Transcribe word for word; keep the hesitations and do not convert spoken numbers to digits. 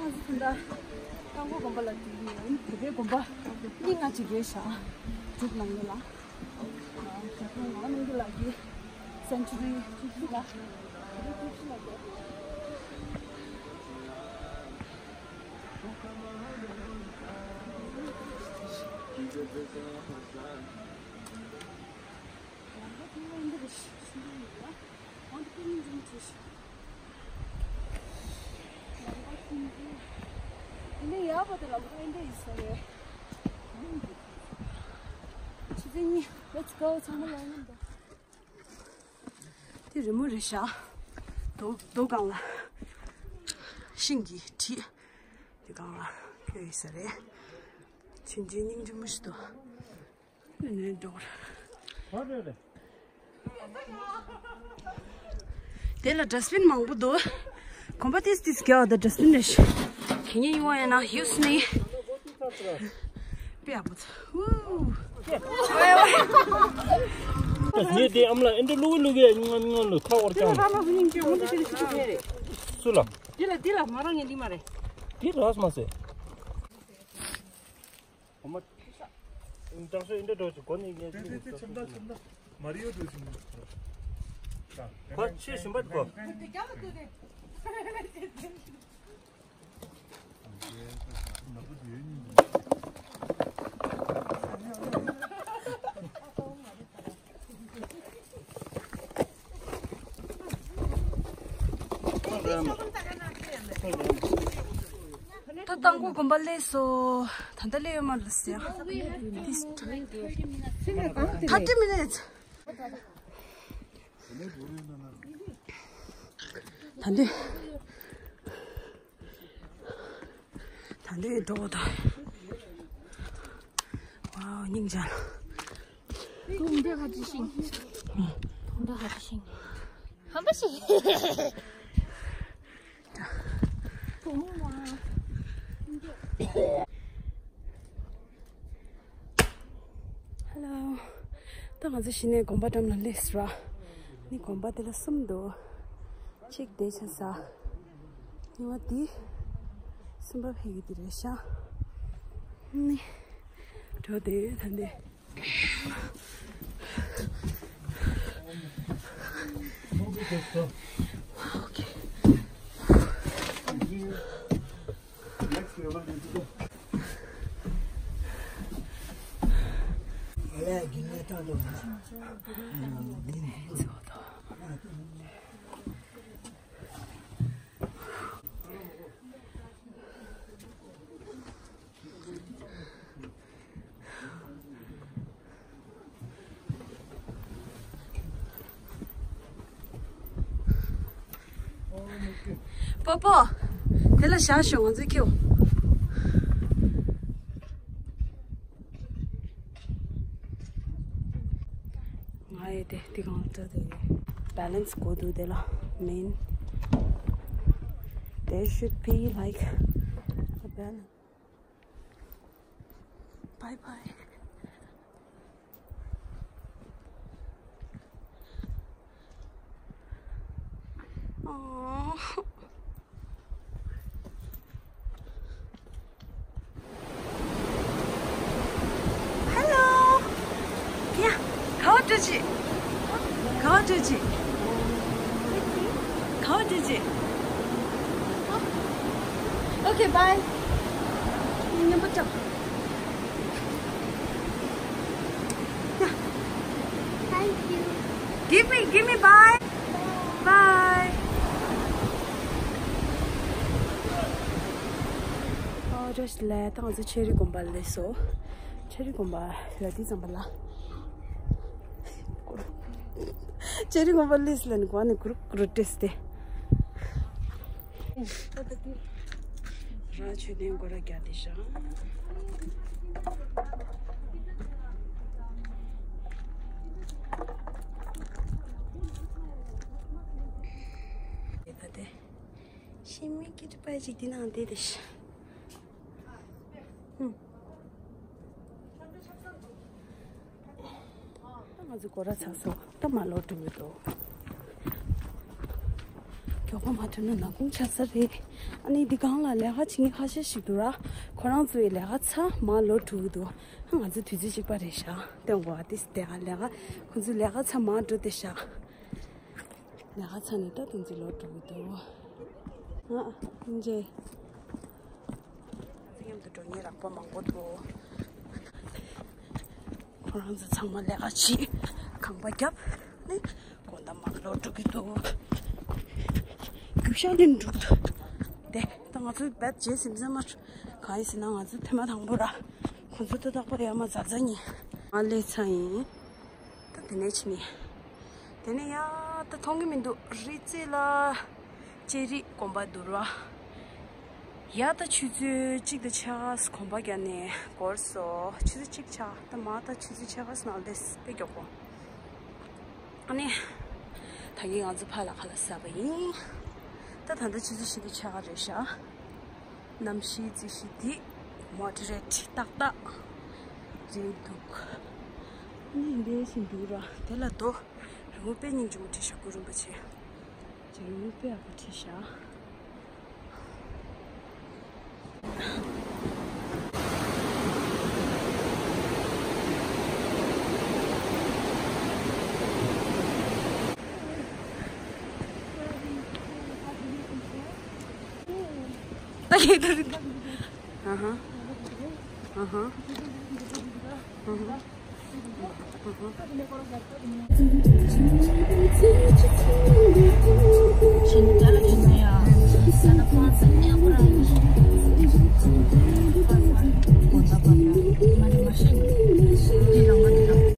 ང་ཚོ་ད་རྟ་མགོ་དགོན་པ་ལ་འགྲོ་གི་ཡིན། བོད་པའི་དགོན་པ་གཉིས་ལྔ་ཅིག་རེད་ཤག་འབྲུག་ནང་ལོགས་ལ། ཞབས་དྲུང་ངག་དབང་རྣམ་རྒྱལ་ལགས་ཀྱི་སེན་ཅུ་རི་བཅུ་བཞི་ལ། བཅུ་བཞི་ལ་འགྲོ། Let's go. ཚང་མ་ལ་ཡང་འདུག་དེ་རི་མོ་རེད་ཤག་རྡོ་རྡོ་སྒང་ལ་ཤིང་གི་གྲིས་དེ་སྒང་ལ་བཀོད་ཡོད་ས་རེད། ཆུང་ཆུང་སྙིང་རྗེ་མོ་ཞིག་འདུག་ནས་འགྲོ། དེ་ལ་ཌ་སི་བིན་མང་པོ་འདུག་དགོན་པ་ཏིས་ཏིས་རྒྱག་ད་ཌ་སི་བིན་རེད་ཤག་གན་ཡིན་ཡོང་ཡ་ན་ཡུ་སི་མི། པེ་ཨ་པོ་ཚ། ངས་དེ་ཨམ་ལ་ཨེ་འདྲ་ལུག་ལུག་གི་ང་ང་ལུ་ཁ་བར་ཀྱང་། སུ་ལ། འདི་ལ་འདི་ལ་མ་རང་ངས་འདི་མ་རེད། འདི་རགས་མ་ཟེར། ཨིན་ཏང་སོ་ཨིན་ཏྲ་འགྲོ་ཅིག་གོ་ནི་ངས་ཅིག་ཆེ་ཞིམ་པ་གོ། ཁོ་ཆེ་ཞིམ་པ་གོ། ད་རྟ་མགོ་དགོན་པ་སླེབས་སོང་། ད་ལྟ་སླེབས་ཡོད་མ་རེད་ཟེར། This thirty minutes. ད་འདི། ད་འདི་འགྲོ་ད། ཝའོ་སྙིང་རྗེ། དུང་འདི་ཧ་ཅི་ཤིང་། དུང་འདི་ཧ་ཅི་ཤིང་། ཧམ་པ་ཤིང་། Hello. ད་ང་ཚོ་གཞི་ནས་དགོན་པ་འགྲམ་ལ་སླེབས་སོང་ར། ནི་དགོན་པ་དེ་ལ་གསུམ་འདུག་གཅིག་བདེ་ཆེན་ས། གཉིས་པ་དེ། གསུམ་པ་ཕ་གི་དེ་རེད་ཤག་ནི། འགྲོ་དེ་ད་འདི། པོ་པོ། དེ་ལ་བཞག་ཤོག་ང་ཚོས་ཁྱེར། ང་ཡི་དེ་དེ་གང་ལྟར་དེ་བེ་ལན་སི་དགོས་འདུག་དེ་ལ་མིན། There should be like a balance. Bye bye. Oh. Hello. ཡ། ག་བ་འགྲོ་ཅི། ག་བ་འགྲོ་ཅི། ག་བ་འགྲོ་ཅི། Okay, bye. མཉམ་པོ་འགྲོ། ཡ། Thank you. Give me, give me bye. Bye. ཨོ་རེད་ལས་ད་ང་ཚོ་ཆེ་རི་དགོན་པ་སླེབས་སོང་། ཆེ་རི་དགོན་པ་ལ་དེ་ཙམ་པ་ལ། ཆེ་རི་དགོན་པ་སླེབས་ལ་ནི་གོ་ནི་གུ་རུ་གུ་རུ་ཏེས་ཏེ། ར་ཆོས་ལྡན་སྒོ་ར་རྒྱག་དེ་ཤག་ད་དེ་ཤི་མི་ཀི་ཏི་པ་ཅིག་དེ་ནང་བསྡད་དེ་ཤག་ཧུམ། ད་ང་ཚོ་སྒོ་ར་ཚར་སོང་། ད་མར་ལོག་འགྲོ་གི་འདུག་ལོག་པ་མ་ཐོན་ན་ནག་ཁུང་ཆགས་ས་རེད། ཨ་ནི་འདི་སྒང་ལ་ལས་ཀ་བྱེད་མཁན་ཁ་ཤས་ཤིག་འདུག་ར། ཁོ་རང་ཚོ་ཡི་ལས་ཀ་ཚར་མར་ལོག་འགྲོ་གི་འདུག་ང་ཚོ་དུས་ཚོད་གཅིག་པ་རེད་ཤག་སྟོན་གོ་ཨ་ཏིས་དེ་ག་ལས་ཀ་ཁོ་ཚོ་ལས་ཀ་ཚར་མར་འགྲོ་དེ་ཤག་ལས་ཀ་ཚར་ནས་ད་དུང་ཚོ་ལོག་འགྲོ་གི་འདུག་ཨ་ཨིན་ཇེ། མཉམ་དུ་འགྲོ་མཁན་རོགས་པ་མང་པོ་འདུག་ཁོ་རང་ཚོ་ཚང་མ་ལས་ཀ་བྱེད། ཁང་པ་བརྒྱབ་ནས་དགོང་དག་མར་ལོག་འགྲོ་གི་འདུག་རྒྱུག་ཤར་ནས་འགྲོ་གི་འདུག་དེ་ད་ང་ཚོའི་བེད་རྗེས་ཟིན་ཟིན་མ་གང་ཡིན་ཟེར་ན། ང་ཚོ་ཐེངས་མ་དང་པོ་ར། ཁོ་ཚོ་ད་རྟག་པར་ཡར་མར་འཛག་འཛག་ཉིན་མར་སླེབས་ཚར་ཡིན། ད་དེ་ནས་ཕྱིན་ནས། དེ་ནས་ཡ་ད་མཐོང་གི་མི་འདུག་རི་རྩེ་ལ་ལྕགས་རི་དགོན་པ་འདུག་ར། ཡ་ད་ཆུ་ཚོད་གཅིག་དང་ཕྱེད་ཀ་གོམ་པ་བརྒྱབ་ནས་འགོར་སོང་། ཆུ་ཚོད་གཅིག་ཆགས། ད་མ་ད་ཆུ་ཚོད་ཕྱེད་ཀ་ནང་ལས་དཔེ་མགྱོགས་པོ། ཨ་ནི། ད་གིན་ང་ཚོ་ཕར་ལ་ཁ་ལག་ཟ་བ་ཡིན། ད་ད་ལྟ་ཆུ་ཚོད་བཞི་དང་ཕྱེད་ཀ་རེད་ཤག་གནམ་གཤིས་རྩི་ཤིང་འདི་མོ་ཌི་རེཊ་ཏག་ཏག་རེད་འདུག་ཨ་ནི་འདི་བཞིན་འདུག་ར། དེ་ལ་རྡོ་རི་མོ་དཔེ་སྙིང་རྗེ་མོ་བྲིས་ཤག་གུ་རུ་རིན་པོ་ཆེ། རི་མོ་དཔེ་ཡག་པོ་བྲིས་ཤག་ད་ཡིན་ད་རེད། ཨ་ཧ། ཨ་ཧ། ཨ་ཧ།